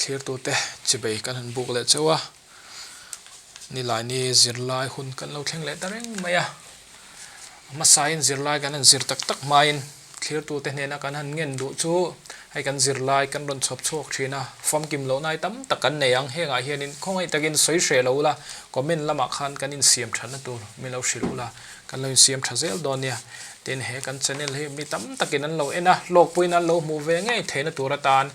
thlirtute chibei kan han buk leh chauh a, Nilaini zirlai hun kan lo thleng leh ta reng mai a, a hmasain zirlai kan han zir tak tak hmain thlirtute hnena kan han ngen duh chu hei kan zirlai kan rawn chhawp chhuak thin a, famkim lohna hi tam tak kan nei ang, hengah hianin khawngaih takin sawi hreh lo ula, comment lamah khan kan insiam thatna tur min lo hrilh ula. Kan lo insiam tha zel dawn nia. Tin, he kan channel hi mi tam takin an lo en a, hlawkpuiin an lo hmuh ve ngei theihna tur atan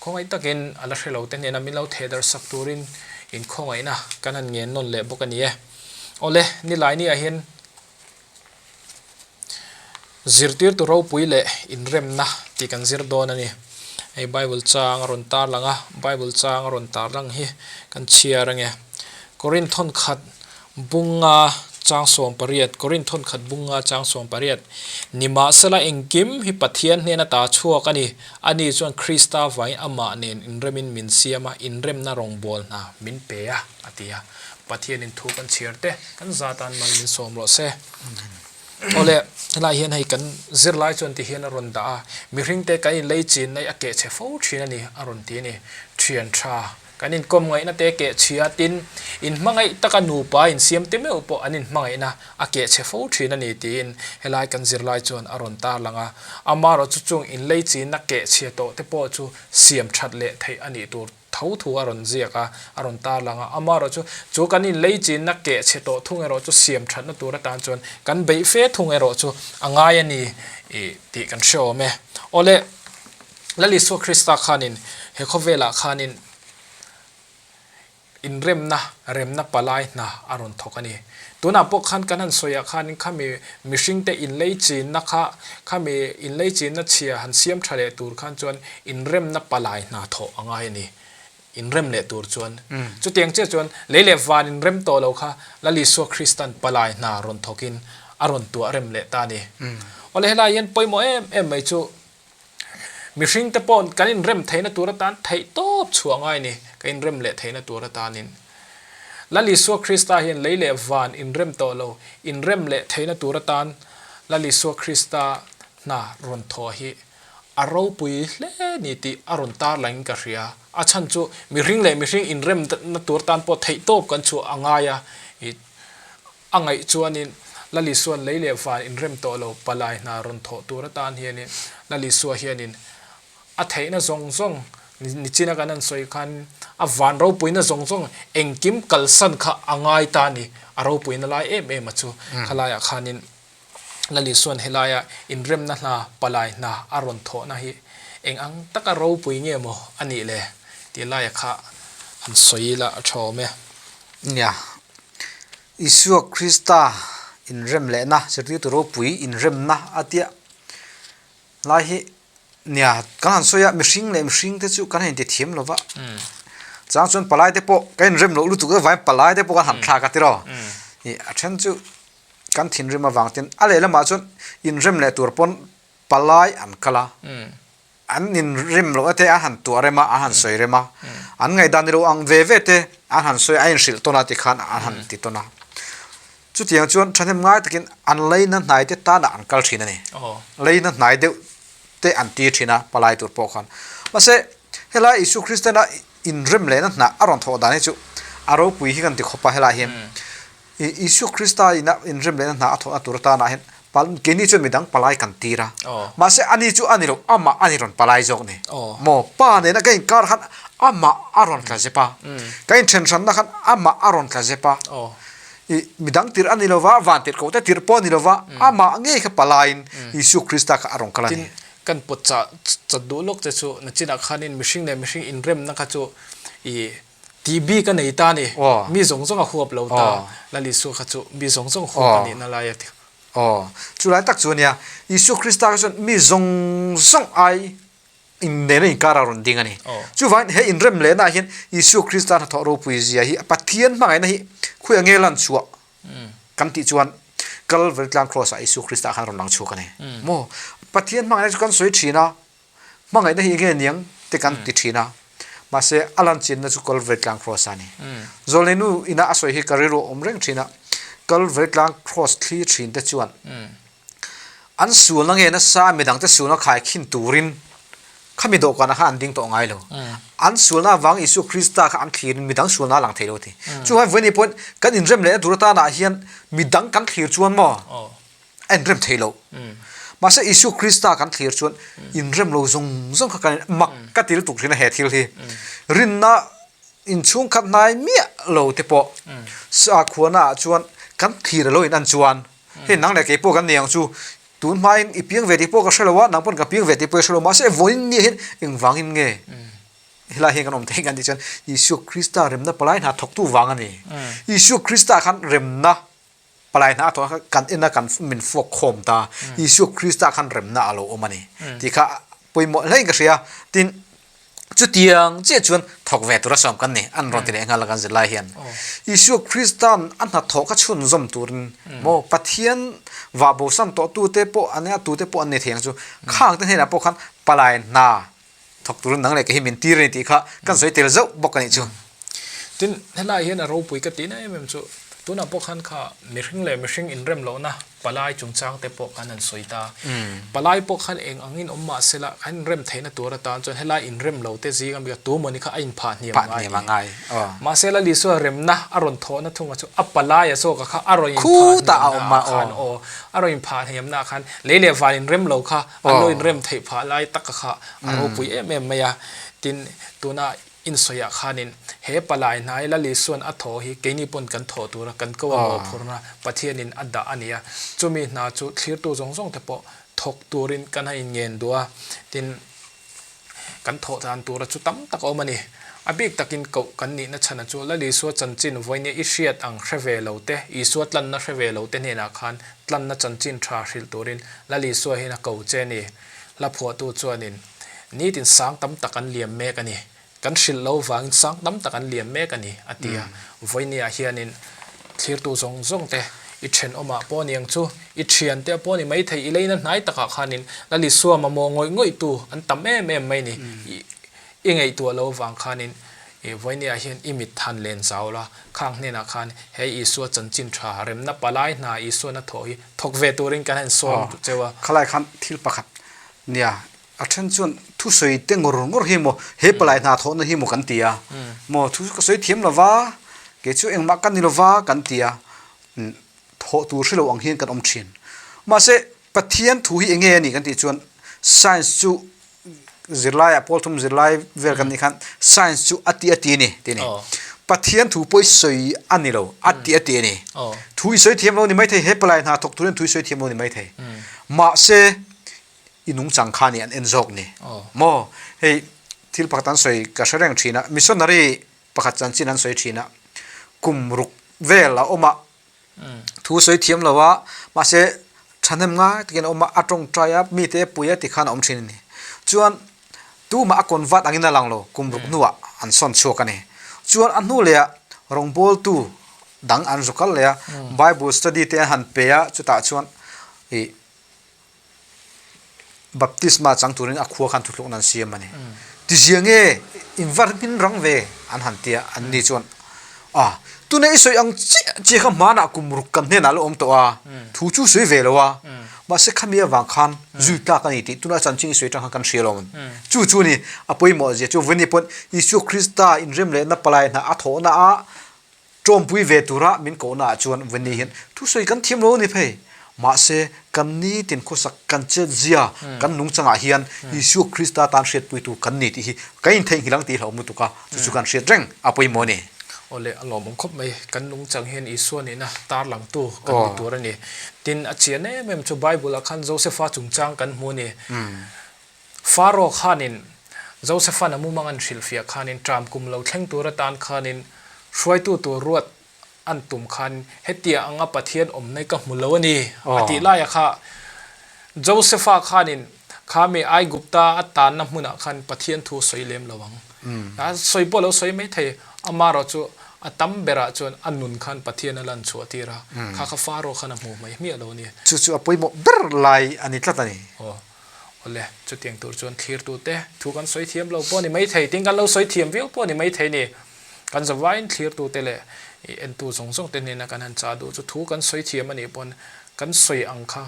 khawngaih takin a la hre lo te hnena min lo theh darh sak turin inkhawngaihna kan han ngen nawn leh bawk a ni e. Awle, nilai niah hian zirtirtu ropui leh inremna tih kan zir dawn a ni. Hei Bible chang a rawn tarlang a, Bible chang a rawn tarlang hi kan chhiar ange. Korinth thawnkhat Bunga chang 18, Korinth thawnkhat bunga chang 18, Nimahsela engkim hi Pathian hnena ta chhuak a ni, ani chuan Krista vangin amah nen inremin min siam a, inremna rawngbâwl hna min pe a, a ti a. Pathianin thu kan chhiar te, kan zatan mal min sawm rawh se. Awle, helai hian hei kan zirlai chuan ti hian a rawn dah a, mihringte kan inlei chin na hi a kehchhe fo thin a ni, a rawn ti a ni. Thian tha. Kan inkawm ngaihna te keh chhia tin, inhmangaih taka nupa insiam te meuh pawh an inhmangaihna a keh chhe fo thin a ni tiin helai kan zirlai chuan a rawn tarlang a. Amaherawhchu chung inlei chinna keh chhia tawh te pawh chu siam that leh theih a nih tur tho thu a rawn ziak a, a rawn tarlang a. Amaherawhchu chu kan inlei chinna keh chhe tawh thung erawh chu siam thatna tur atan chuan kan beih fe thung erawh chu a ngai a ni tih kan hre awm e. Awle. Lal Isua Krista khanin he khawvelah khanin inremna, remna palai hna a rawn thawk a ni. Tunah pawh khan kan han sawiah khanin khami mihringte inlei chinna kha, khami inlei chinna chhia han siam tha leh tur khan chuan inremna palai hna thawh a ngai a ni. Inrem leh tur chuan. Chutiang chiah chuan lei leh van inrem tawh lo kha Lal Isua Kristan palai hna rawn thawkin a rawn tuah rem leh ta a ni. Awle helai hian pawimawh em em mai chu Mihring te pawh kan inrem theihna tur atan theih tawp chhuah ngai ni, ka inrem leh theihna tur atanin. Lal Isua Krista hian lei leh van inrem tawh lo, inrem leh theihna tur atan Lal Isua Krista hna rawn thawh hi a ropui hle ni tih a rawn tarlangin ka hria. A chhan chu mihring leh mihring inremna tur atan pawh theih tawp kan chhuah a ngai a, A ngaih chuanin Lal Isua'n lei leh van inrem tawh lo palai hna rawn thawh tur atan hianin Lal Isua hianin a theihna zawng zawng nichina kan han sawi khan a van ropuina zawng zawng engkim kalsan kha a ngai ta a ni. A ropuina lai em em a chu khalaiah khanin Lal Isua'n helaia inremna hna palai hna a rawn thawhna hi eng ang taka ropui nge maw a nih le tih laia kha han sawi ila a tha awm e. Nia, Isua Krista inrem lehna, zirtirtu ropui inremna a tia lai hi nia kan han sawi a, mihring leh mihring te chu kan han intithiam lo va, chang chuan palai te pawh kan inrem loh lutuk avangin palai te pawh kan han thlak a tiraw, ih a then chu kan thinrim avang ten a lehlamah chuan inrem leh tur pawn palai an kal a. An inrim loh te an han tuah rem a, an han sawi rem a, an ngaihdan ni lo ang ve ve te an han sawi a, a inhrilh tawn a tikhan an han ti tawn a. Chutiang chuan thahnem ngai takin an leina hnai te tanah an kal thin a ni. Leina hnai deuh te an tir thin a palai tur pawh khan. Mahse, helai Isua Kristana inrem lehna hnah a rawn thawh dan hi chu a ropui hi kan ti khawp a helai hian. Isua Krista ina inrem lehna hna a thawhna tur atanah hian pal keini chuan midang palai kan tir a, mahse ani chu a ni lo, amah a ni rawn palai zawk ni. Maw pa nena ka inkar khan amah a rawn tla zep a, ka inthen hranna khan amah a rawn tla zep a, ih midang tirh a ni lova, van tirh koh te tirh pawh a ni lova, amah ngei kha palaiin Isua Krista kha a rawn kal a ni. Tin, kan pawt chah chat duh lawk che chu nachinah khanin mihring leh mihring inremna kha chu ih Tih bik a nei ta a ni. Mi zawng zawng a huap lo ta. Lal Isua kha chu mi zawng zawng huap a nihna lai a ti. Aw, chu lai tak chu a nia. Isua Krista kha chuan mi zawng zawng ai innena inkar a rawn ding a ni. Chuvangin he inrem lehna ah hian Isua Krista hnathawh ropui zia hi Pathian hmangaihna hi khawi ange lan chhuah kan tih chuan Kalvari tlang Kraws ah Isua Krista khan a rawn lang chhuak a ni. Maw? Pathian hmangaihna chu kan sawi thin a. Hmangaihna hi enge niang te kan ti thin a, mahse a lan chinna chu Kalvari tlang Kraws a ni. Zawlneinu ina a sawi hi ka rilru a awm reng thin a, Kalvari tlang Kraws thli thin te chuan an sualna nge nasa midangte sualna khaikhin turin. Khami dawhkanah khan an ding tawh ngai lo. An sualna avang Isua Krista kha an thlirin midang sualna a lang thei lo a ti. Chuvangin vawiin pawhin kan inrem lehna tur atanah hian midang kan thlir chuan maw a inrem thei lo. Mahse Isua Krista kan thlir chuan inrem lo zawng zawng kha kan mak ka ti lutuk thin a he thil hi. Rinna inchhungkhat hnai miah lo te pawh sakhuana ah chuan kan thlir a lo in an chuan hei nang leh kei pawh kan ni ang chu tun hmain i piang ve tih pawh ka hre lo a nang pawn ka piang ve tih pawh i hre lo mahse vawiin nia hian engvangin nge helai hian kan awm thei kan tih chuan Isua Krista remna palai hna thawktu vang a ni. Isua Krista khan remna Palai hna a thawh kha kan en a kan min fuak khawm ta. Isua Krista khan remna a lo awm a ni tih kha pawimawh hlein ka hria. Tin, chutiang chiah chuan thawk ve tura sawm kan ni an rawn ti leh nghal a kan zirlai hian. Isua Krista'n a hnathawh kha chhunzawm turin maw Pathian vah bosan tawhtute pawh an nia tute pawh an ni thei ang chu. Khangte hnenah pawh khan palai hna Thawk turin nang leh kei hi min tir a ni tih kha kan sawi tel zauh bawk a nih chu. Tin, helaiah hian a ropui ka tihna em em chu tunah pawh khan kha mihring leh mihring inrem lohna palai chungchang te pawh khan an sawi ta. Palai pawh khan eng angin awm mah sela kan inrem theihna tur atan chuan helai inrem lo te zinga mi kha tu mawni kha a inphah hniam a ngai a ni. Mahse la Lisua remna a rawn thawhna thunga chu a palaia zawka kha a rawn inphah hniamna ah khan aw a rawn inphah hniamna ah khan lei leh van inrem lo kha An lo inrem theih phah lai tak kha a ropui em em mai a. Tin, tuna insawiah khanin he palai hnai Lal Isua'n a thaw hi keini pawn kan thawh tura kan ko a mawhphurna Pathianin a dah a ni a. Chumi hna chu thlirtu zawng zawng te pawh thawk turin kan han inngen duh a. Tin, Kan thawh dan tura chu tam tak a awm a ni. A bik takin koh kan nihna chhana chu Lal Isua chanchin vawinia i hriat ang hre ve lo te, Isua tlanna hre ve lo te hnenah khan tlanna chanchin tha hrilh turin Lal Isua hian a ko che a ni. Hla phuahtu chuanin, Nitin sang tam tak an liam mek a ni. Kan hrilh lo vangin sang tam tak an liam mek a ni, a ti a. Vawinia hianin thlirtu zawng zawng te i thenawmah pawh ni ang chu, i thiante pawh ni maithei, i leina hnai takah khanin Lal Isua mamawh ngawih ngawihtu an tam em em mai ni. I ngaihtuah lo vang khanin i vawinia hian i mit than len zau la, khang hnenah khan he Isua chanchin tha remna palai hna Isuana thawh hi thawk ve turin kan han sawm cheu a. Khalai khan thil pakhat nia A then chuan thusawi te ngawr ngawr hi maw he palai hna thawhna hi maw kan ti a, maw thu ka sawi thiam lo va, kei chu engmah ka ni lo va kan ti a, thawh tur hre lo ang hian kan awm thin. Mahse Pathian thu hi enge a nih kan tih chuan science chu zirlaiah pawl thum zirlai vel kan nih khan science chu a ti a ti a ni tih a ni. Pathian thu pawh i sawi a ni lo, a ti a ti a ni. Thu i sawi thiam lo ni maithei, he palai hna thawk turin thu i sawi thiam lo ni maithei. Mahse i nungchang kha nih an en zawk ni maw? Hei thil pakhat an sawi ka hre reng thin a, missionary pakhat chanchin an sawi thin a, kum ruk vel a awm a, thu sawi thiam lo a, mahse thahnem ngai takin a awm a, a tawngtai a, mite a pui a ti khan a awm thin a ni. Chuan tumah a convert angin a lang lo, kum ruk hnuah an sawn chhuak a ni. Chuan a hnu leh ah rawngbawltu dang an zu kal leh a, Bible study te an han pe a, chutah chuan ih Baptisma chang turin a khua khan thuthlukna an siam a ni. Tizia nge in var hmin rang ve an han ti a, an ni chuan a tuna i sawi ang chiah chiah kha hmanah kum ruk kan hnenah lo awm tawh a, thu chu sawi ve lo a, mahse khami avang khan zui tlak a ni tih tuna chanchin i sawi atang khan kan hria lo ang. Chu chu a ni a pawimawh zia chu Vawini pawn Isua Krista inrem lehna palai hna a thawhna a Tawmpui ve tura min kohnaah chuan Vani hian thusawi kan thiam lo a ni phei. Mahse, kan nitin khawsak, kan chetzia, kan nungchangah hian Isua Krista tan hriatpuitu kan ni tih hi kan intheihnghilh ang tih hlauhawm lutuk a, chu chu kan hriat reng a pawimawh a ni. Awle, a lawmawm khawp mai. Kan nungchang hian Isua nihna tarlangtu kan ni tur a ni. Tin, a chian em em chu Bible-ah khan Josepha chungchang kan hmu a ni. Pharaoh khanin Josepha'n a mumang an hrilhfiah khanin ṭam kum lo thleng tur atan khanin hruaitu tur ruat an tum khan hetia anga Pathian awmna hi ka hmu lo a ni a tih laia kha Josepha khanin kha mi Aigupta a tanna hmunah khan Pathian thu a sawi lem lo ang. A sawi pawh a lo sawi mai thei, amaherawh chu a tam berah chuan a nun khan Pathian a lan chhuah tir a, kha kha Pharaoh khan a hmu mai hmiah lo a ni. Chu chu a pawimawh ber lai a ni tlat a ni. Awle, chutiang tur chuan thlirtute thu kan sawi thiam lo pawh a ni maithei, tin kan lo sawi thiam viau pawh a ni maithei ni. Kan zavaiin thlirtute leh i entu zawng zawng te hnena kan han chah duh chu thu kan sawi thiam a nih pawn kan sawi ang kha.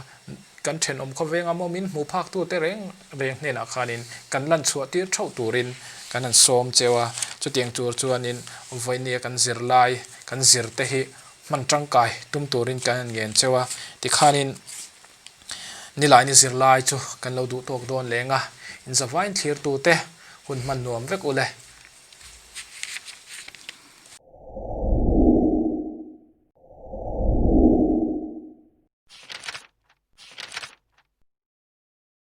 kan thenawm khawveng a maw min hmuh phak tute reng reng hnenah khanin kan lan chhuah tir theuh turin kan han sawm cheu a. Chutiang tur chuanin vawinia kan zirlai kan zir te hi hman tangkai tum turin kan han ngen cheu a. Tikhanin Nilaini zirlai chu kan lo duh tawk dawn leng a, inzavain thlirtute hun hman nuam vek ule.